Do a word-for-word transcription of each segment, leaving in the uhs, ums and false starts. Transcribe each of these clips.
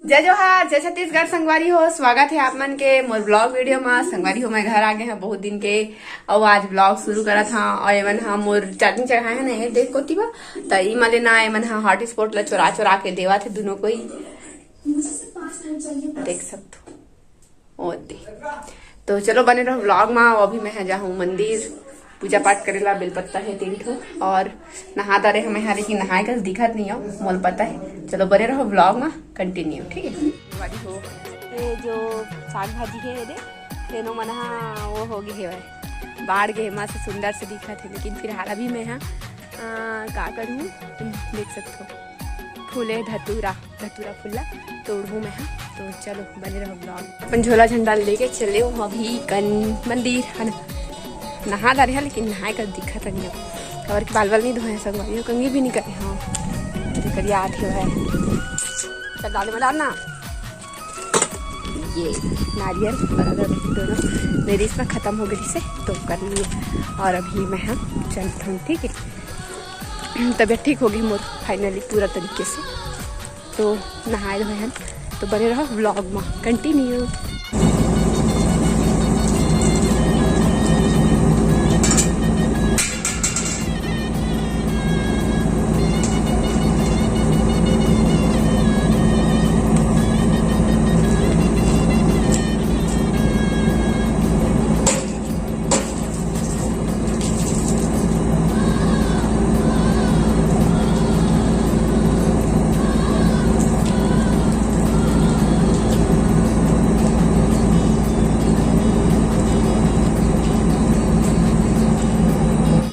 जय जोहार, जय छत्तीसगढ़ संगवारी हो, स्वागत हे आप मन के मोर vlog video मा। संगवारी हो, मैं घर आ गे हंव बहुत दिन के, अउ आज vlog शुरू करत हंव। अउ एमन ह मोर charging चढ़ाए हे ना, ये देख कोती बा, त ई मले ना एमन ह hotspot ला चोरा चोरा के देवत हे दुनों कोई, देख सकथो। ओती। तो चलो बने रहो vlog मा। अभी मैं ह जाहूँ मंदिर पूजा पाठ करे ला, बेलपत्ता हे तीन ठो अउ नहा डारे हंव मैं ह, लेकिन नहाए कस दिखत नहीं हो, मोला पता हे। चलो बने रहो vlog मा, continue, ठीक है। वाली हो, ये जो साग भाजी हे, ये दे, तेनो मन हा वो हो गए हे, बाढ़ गए, मस्त सुंदर से दिखत हे, लेकिन फिलहाल अभी मैं ह, आ, का करूँ, देख सकथो, फूले धतूरा। धतूरा फूल ला तोड़हूँ मैं ह। तो चलो बने रहो vlog। अपन झोला झंडा लेके चले हूँ अभी कन मंदिर, है ना? नहा डारे हंव, लेकिन नहाए कस दिखत नहीं हो, काबर कि बाल वाल नहीं धोए हंव संगवारी हो, कंघी भी नहीं करे हंव। तो करिया आत हे भाई, सब डाले में डालना ये नारियल अउ अगरबत्ती दोनों मेरी इसमें खत्म हो गई से, तो कर लिए। अउ अभी मैं ह चलत हंव, ठीक है। तबीयत ठीक हो गई मोर finally पूरा तरीके से। तो नहाए धोए हन, तो बने रहो vlog मा, continue।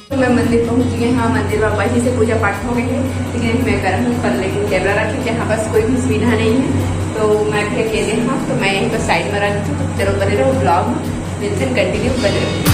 तो मैं मंदिर पहुंच गए हंव, मंदिर में पहले से पूजा पाठ हो गए हे, लेकिन मैं करम हूँ पर, लेकिन कैमरा रखे के यहाँ पास कोई भी सुविधा नहीं है, तो मैं फिर अकेले हूँ, तो मैं यहीं पर साइड में रख दूँ। चलो बने रहो vlog में, मिलते हैं, continue बने रहो।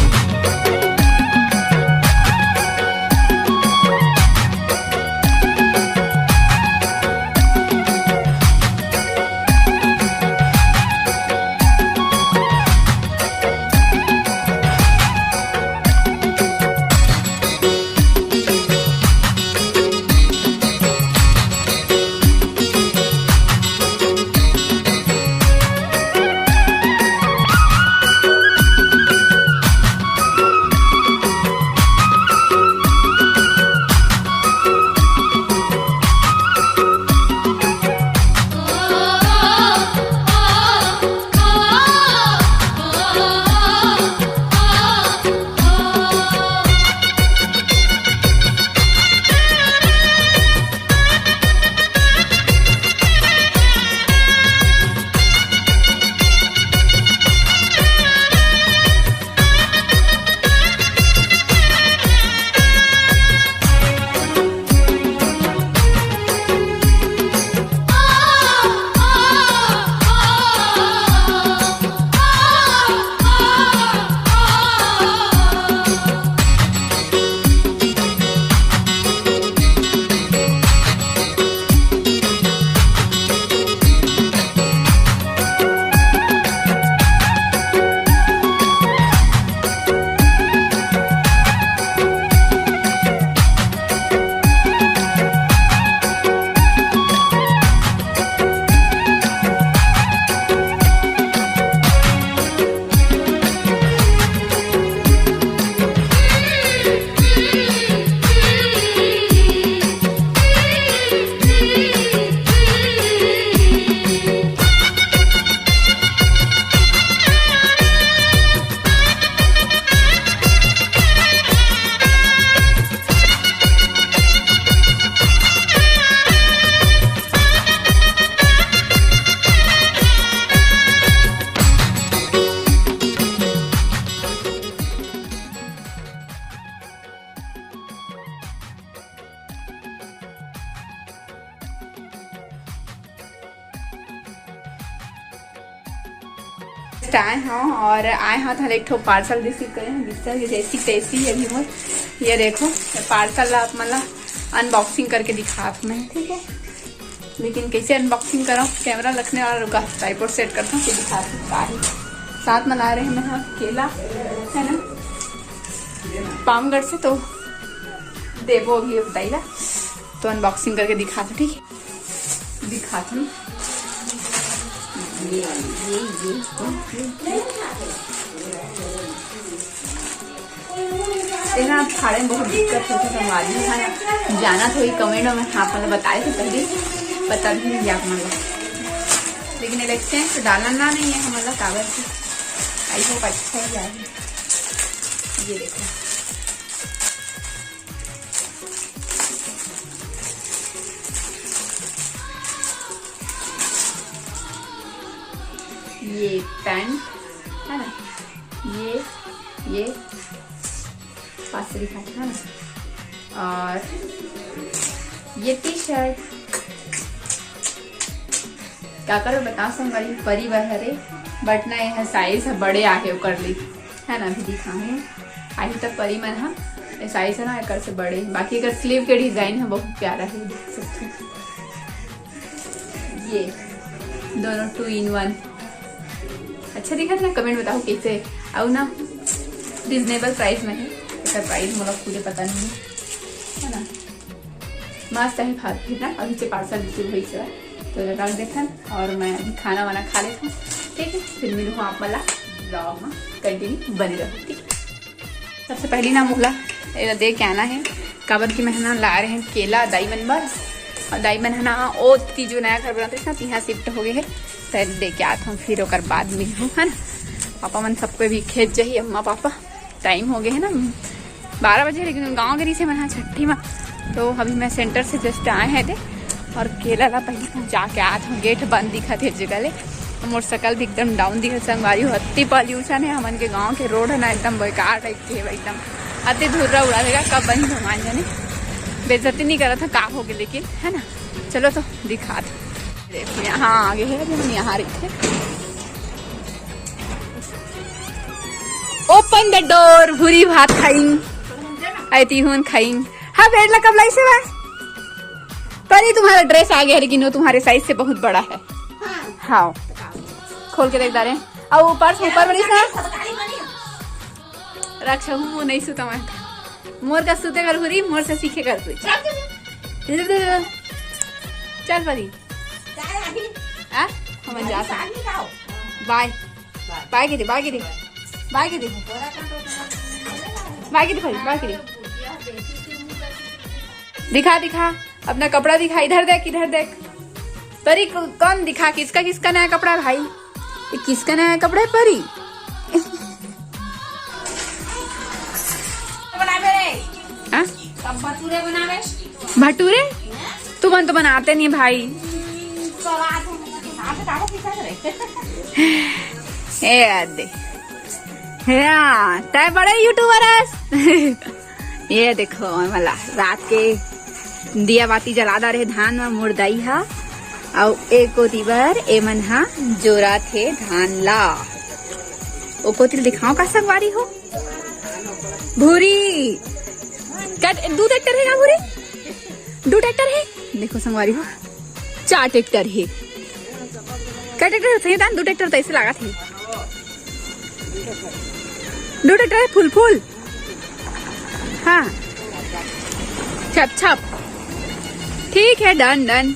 आए हंव अउ आए हंव त एक ठो पार्सल रिसीव करे हंव, बिस्तर के जैसी तैसी अभी मोर। ये देखो, ये पार्सल ला आप मन ला अनबॉक्सिंग करके दिखात हंव मैं, ठीक है। लेकिन कैसे अनबॉक्सिंग करंव, कैमरा रखने वाला रुका, ट्राइपॉड सेट करता हूँ, फिर दिखाती हूँ का हे। साथ में लाए रहे मैं ह केला, है ना, पामगढ़ से, तो देबो अभी बताई ला, तो अनबॉक्सिंग करके दिखात हंव, ठीक है, दिखात हंव। ये, ये, ये, ये। तेना फाड़े में बहुत दिक्कत होथे संगवारी, है ना? जानत होही comment में, हाँ, मतलब बताए थे पहले, पता भी नहीं आप मन ला। लेकिन इलेक्शन तो डालना नहीं है हमन ला, काबर से। I hope अच्छा ही आए। ये देखो, ये पैंट है ना, ये, ये पास से दिखा था ना, और ये टी शर्ट। काकर बताओ संगवारी, परी बर हरे, but ना, ये साइज ह बड़े आहे ओकर लिए, है ना? अभी दिखाए आही त परी मन ह, ये साइज है ना एकर से बड़े, बाकी एकर स्लीव के डिजाइन है बहुत प्यारा है, देख सकते हो। ये दोनों टू इन वन। अच्छा दिखत ना, कमेंट बताओ कैसे। अउ ना, रिजनेबल प्राइस में है, एकर प्राइस मोला पूरे पता नहीं है, है ना? मस्त है, भात भी ना अभी से पार्सल रिसीव होइस हवय, तो रख देथन और मैं अभी खाना वाना खा लेथन, ठीक है? फिर मिलूँ आप वाला ब्लॉग में, कंटिन्यू बने रहो, ठीक है? सबसे पहली ना मोला एला दे के आना है, काबर कि मैं ना ला रहे हैं केला दाई मन बर, और दाई मन है ना ओ ती जो नया घर बनाते ना, तिहा शिफ्ट हो गए है, तो दे के आत हूँ, फिर ओकर बाद मिलूँ, है ना? पापा मन सबको भी खेत जाही, अम्मा पापा, टाइम हो गए है ना बारह बजे, लेकिन गाँव गए रहिसे मैं छट्ठी में, तो अभी मैं सेंटर से जस्ट आए हैं दे, और केला ला पहले पहुँचा के आत हूँ। गेट बंद दिखत है जगह ले, मोर सकल भी एकदम डाउन दिखत संगवारी हो। अति पॉल्यूशन है, हमन के गाँव के रोड है ना एकदम बेकार टाइप के है एकदम, अति धुर्रा उड़ा देगा। कब बनी भगवान जाने, बेइज्जती नहीं करत था का हो गए, लेकिन है ना। चलो तो दिखात, देखो यहाँ आगे है, अभी हम यहाँ रखे। Open the door, भूरी भात खाइंग, ऐ तिहुन खाइंग। हाँ, बेड ला कब लाइसे बा? परी, तुम्हारा ड्रेस आ गया है, लेकिन वो तुम्हारे साइज से बहुत बड़ा है। हाँ, खोल के देख डारे। और ऊपर से ऊपर बड़ी सा रक्षा हूँ, नहीं सुता मैं। मोर का सुते कर भूरी, मोर से सीखे कर तू। चल परी। आ? हम जा। बाय। बाय के दे, बाय के दे। बाय के दे। बाय के दे भाई, बाय के दे। दिखा, दिखा। अपना कपड़ा दिखा, इधर देख, इधर देख। परी, कौन दिखा, किसका, किसका नया कपड़ा है भाई? ये किसका नया कपड़ा है परी? बनावे रे। हाँ? सब भटूरे बनावे। भटूरे? तुमन तो बनाते नहीं भाई। ए यार दे। हाँ, तय बड़े यूट्यूबर हस। ये देखो, मला रात के दिया बाती जलादा रहे धान में मोर दाई हा, अउ एक कोती बर एमन हा जोरा थे धान ला। ओ कोती ल दिखाओ का संगवारी हो? भूरी। का दू ट्रैक्टर है ना भूरी? दू ट्रैक्टर है। देखो संगवारी हो, चार ट्रैक्टर है। का ट्रैक्टर होते हैं दान? दू ट्रैक्टर तो ऐसे लागत है। दू ट्रैक्टर है, फुल फुल। हाँ, छप छप। ठीक है, डन डन।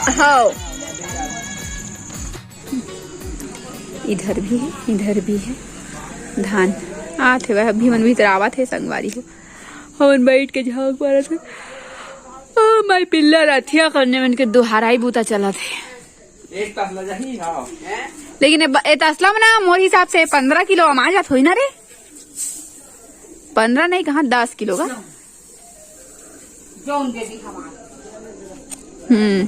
हाँ, इधर भी है, इधर भी है धान। आत हे वह, अभी मन भीतर आवत हे संगवारी हो। हमन बैठ के झाग मारत हे। ओ माय पिल्ला, रथिया करने मन के दुहाराई बूता चलत हे। एक तसला जाही, हाँ। लेकिन ए ब-, ए तसला में ना मोर हिसाब से पंद्रह किलो अमा जात होई ना रे। पंद्रह नहीं, कहाँ, दस किलो का। हम्म,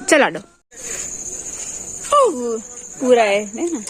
चला दो। पूरा है, है ना?